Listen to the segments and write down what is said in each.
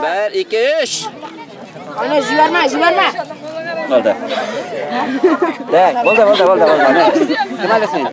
Бер, ике, өч. Ана җибәрмә, җибәрмә. Булды. Так, булды, булды, булды, булды. Кем әле син?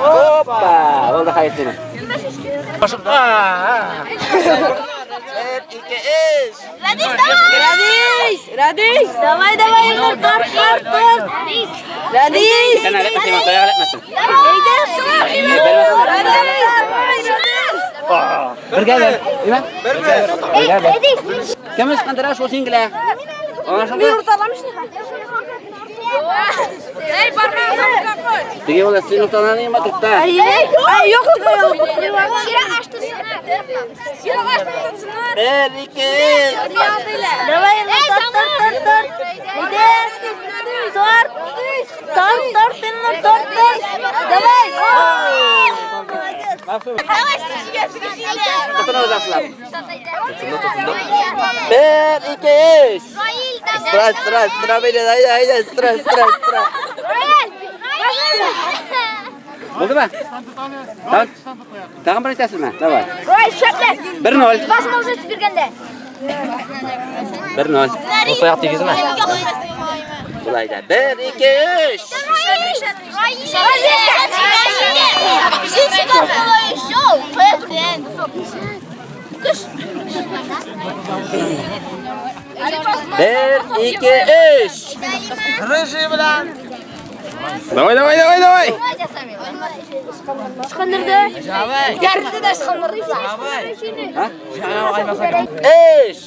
Опа, булды хәер. Бер, ике, өч. Радис, Радис, давай, давай, Илнур, тарт, тарт, тарт. Радис. Сән әләкмәсен, син таяк әләкмәсен. Әйдә, Радис. Бергә бер. Димә? Бергә бер. Кем ычкындыра, шул җиңелә. Аңлашылды? Эй, бармагын замокка куй. Теге бала син уртадан инде тукта. Ай, юк, Бер, ике, өч. Давай, Илнур, тарт, тарт, тарт, тарт. Әйдә. Тарт. Тарт, тарт, Илнур, тарт, тарт. Давай. Тотынабыз аслап. Бер, ике, өч. Стра, стра, стра, бәйле, әйдә, әйдә, стра, стра, стра. Булдымы? Тагын, тагын бер әйтәсезме? Давай. Ой, шәпле. 1-0. Басма уже биргәндә. 1-0. Бу таяк тигезме? Болай да. Бер, ике, өч. Бер, ике, өч. Давай, давай, давай, давай. Ышкындырды. Ярды да ышкындырды. Ha? Өч.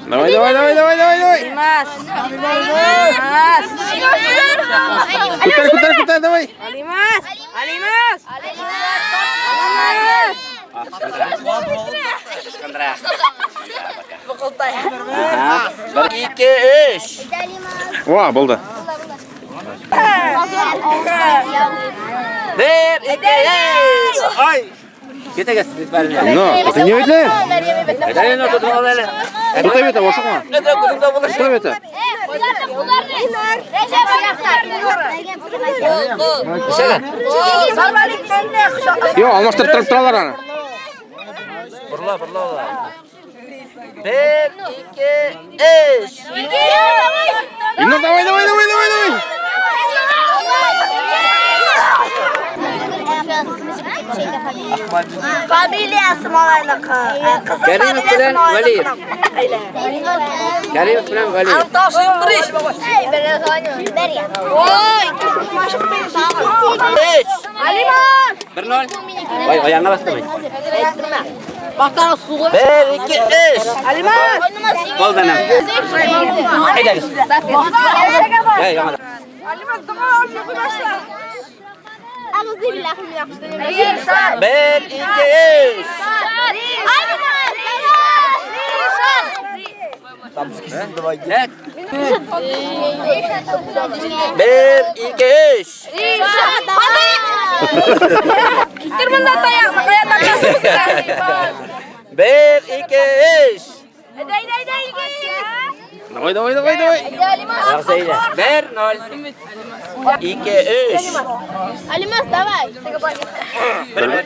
Давай, давай, давай, давай, давай, давай. Алимас. Алимас. Күтәр, күтәр, күтәр, давай. Алимас. Алимас. Алимас. Ышкындыра. Ага. Бер, ике, өч. Ва, булды. Бер, ике, өч. Ай. Китегез, бәрелә. Но, это не бит Әйдә, инде тотып ал әле. Тота бит, ашыкма. Әйдә, күзеңдә булыр. Тота бит. Ишәгә. Йо, алмаштырып торып торалар аны. Борла, борла ала. Бер, ике, өч. Илнур, давай, давай, давай, давай, давай. Фамилиясы малайныкы. Кызы Кәримов белән Вәлиев. Кәримов белән Вәлиев. Өч. Алимас. 1-0. Ой, аягыңа бастырмый. Бер, ике, өч. Алимас. Булды, энем. Әйдәгез. Әй, яңа. Бер, ике, өч. Так. Бер, ике, өч. Китер монда таякны, кая тартасың? Бер, ике, өч. Әйдә, әйдә, әйдә, Илгиз. Давай, давай, давай, давай. Яхшы, әйдә. 1-0. Ике, өч. Алимас, давай. Бер, бер.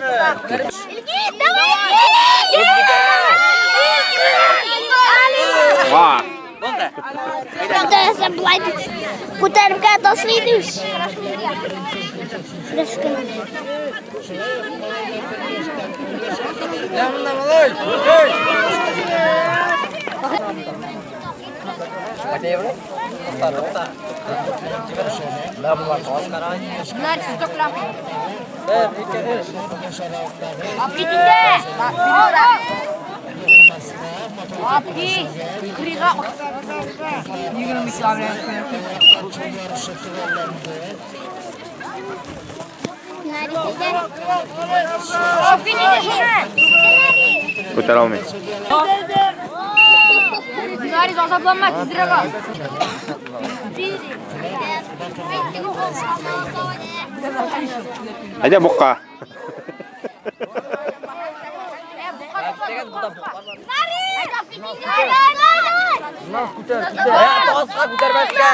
Илгиз, давай. Ва. Булды. Күтәреп ташлыйды. Күтәрә алмый. Нарис, азапланма, тизрәк ал. Әйдә букка. Аска күтәрмәскә.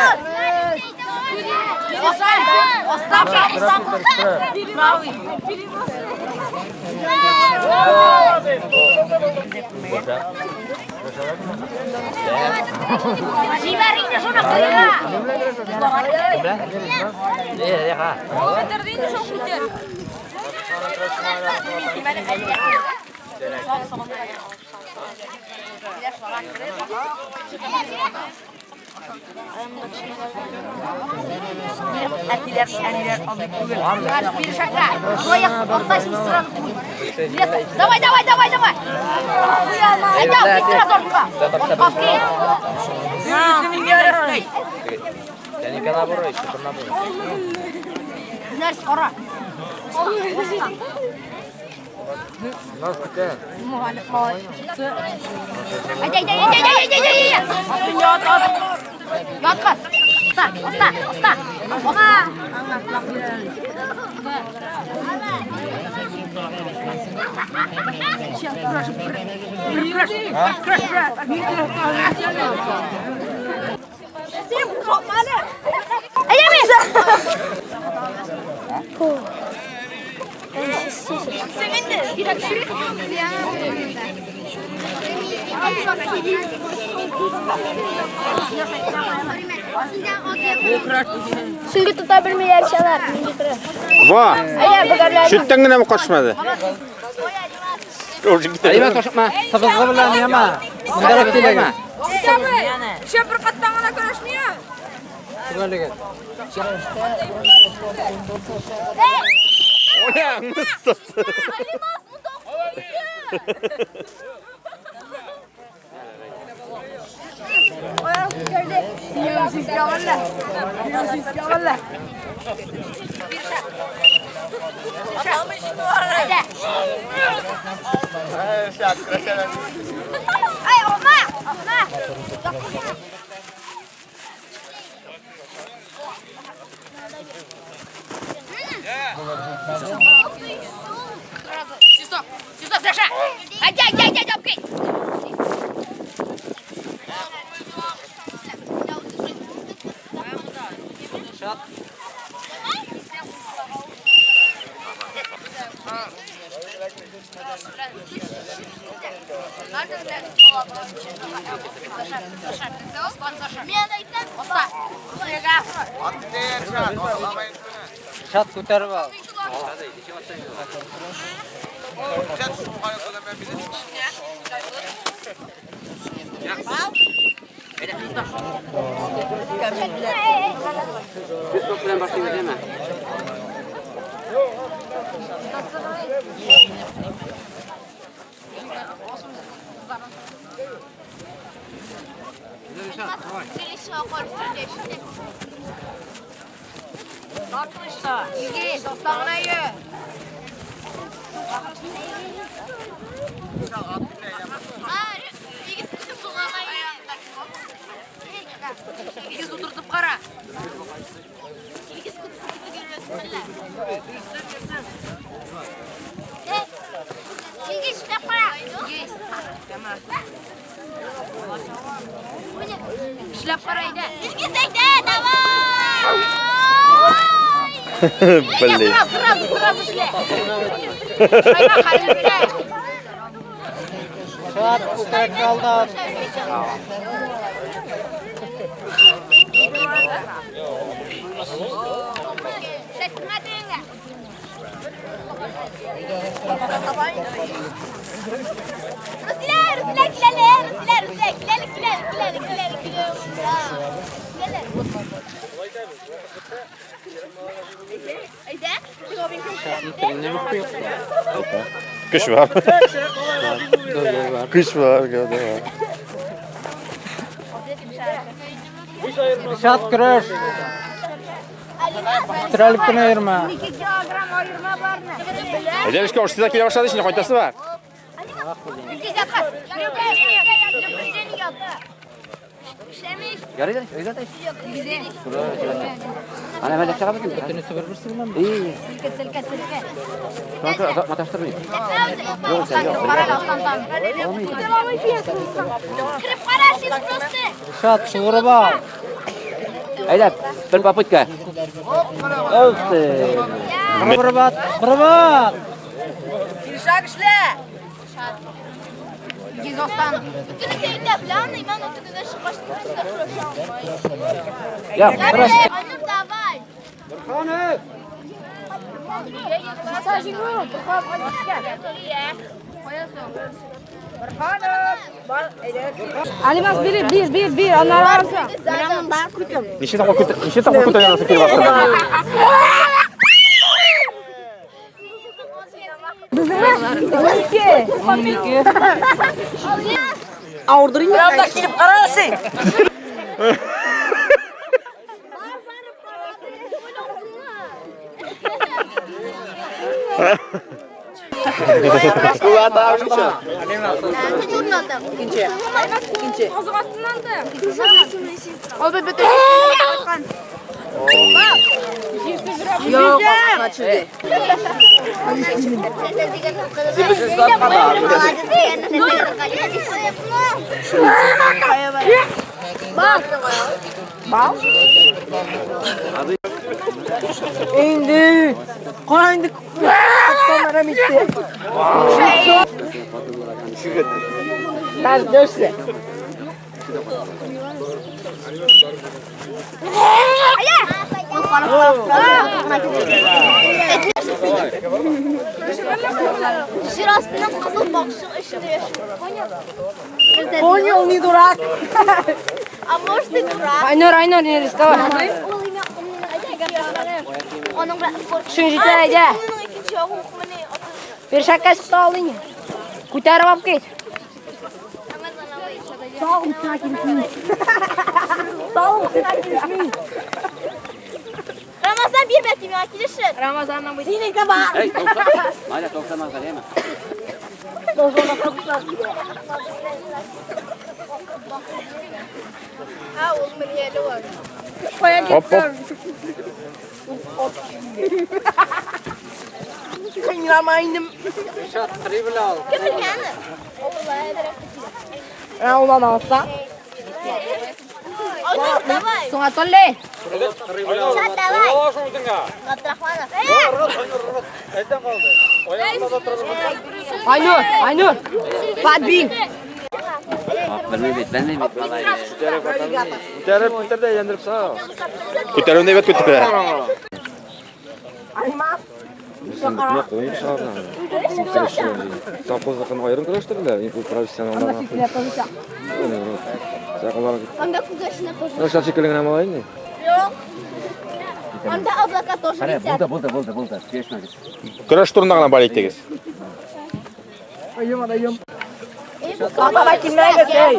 Җибәр инде шуны кырга. Давай, давай, давай, давай. Әйдә, кит сразу артка. Артка кит. Нәрс кара. Әйдә, әйдә, әйдә, әйдә, әйдә, әйдә. Ятка. Оста, оста, оста. Оста. Сөлге тота белмиләр чалар. Ва! Әйдә, бөгәрләр. Читтән генә качмады. Әйбәт ашыкма. Сыбызгы белән яма. Мондарак киләгез. Ще бер каттан гына көрәшмия. Төгәллеген. Ай, алма! Алма! Свисток! Свисток, Саша! Әйдә, әйдә, әйдә, әйдә, әйдә. Шат күтәреп ал. Свисток белән башлыйбыз, әйме? Игез утыртып кара. Эшләп кара әйдә. Илгиз әйдә, давай! Блин. Сразу, сразу, сразу эшлә. Шайба хәрефкә. Шат күкрәк алдан. Рүзилә, Рүзилә, киләле, Рүзилә, Рүзилә, киләле, киләле, киләле, киләле, киләле. Әйдә, Көч бар. Көч бар, гәүдә бар. Шат көрәш. Терәлеп кенә йөрмә. Әйдә, эшкә ошсызда килә башлады, инде кайтасы бар. Ярый да, өйдә дә. Ана мәләк чыга бит. Бөтенесе бер-берсе белән. И. Шуңа күрә маташтырмый. Юк, сен юк. Кереп кара син просто. Илшат, суырып ал. Әйдә, бер попытка. Ух ты. Борып ат, борып ат. Илшат эшлә. Тегене әйтә белән, мин тегене чыккач просто көрәшә алмыйм. Я, бераз. Айнур, давай. Алимас бир, бир, бир, бир. Аннары барса. Ничә тапкыр күтә, ничә тапкыр күтәргән килеп басты. Урамда килеп кара син. Азык астыннан да. Ул бит бөтен кайткан. Юк, Инде. Кара инде. Камера митте. Дождешься. Җир астыннан кызыл бакчык эчендә яши. Понял, не дурак. А может и дурак. Айнур, Айнур, не рисковай. Аның белән спорт. Шуны җитә, әйдә. Аның икенче ягы менә. Першакка чыкты алдың. Күтәреп алып кит. Рамазан бир бәлки миңа килешер. Рамазаннан бу. Эй, тукта. Майда туктамагыз әле, әме. Хоп, хоп. Илшат, кырый белә ал. Кем белгәне? Улан алса. Айнур, давай. Соңа толле. Шат, давай. Габдрахманов. Әйдән калды. Аягында да торып. Айнур, Айнур. Подбил. Белмей бит, белмей бит, малай. Күтәреп, күтәр дә әйләндереп сал. Күтәрүне әйбәт күтәрә. Менә кулын чыгарган. Совхозныкын аерым көрәштерделәр, ул профессионаллар. Сакалар. Анда күгәрченә тоже. Рашат шикелле генә малай инде. Юк. Анда облака тоже Кара, летят. булды, булды, булды, булды. Сөйләшмәгез. Көрәш турында гына бар итегез. Баба килмәгез, эй.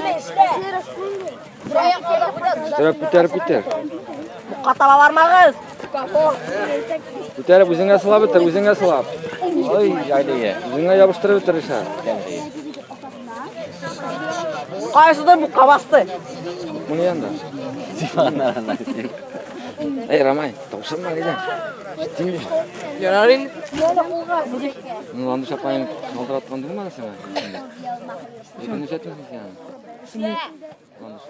Күтәреп, күтәреп, күтәр. Катаба бармагыз. Күтәреп үзеңә сылап бетер, үзеңә сылап. Ой, айлые. Үзеңә ябыштырып бетер Ришат. Кайсыдыр букка басты. Моны янда. Эй, Рамай, таушырма әйдә. Җиттең бит. Ярар инде. Ну, Ландыш апайың шалтыраткан түгелме әле сиңа? Икенче ишетмисең син аны. Ландыш.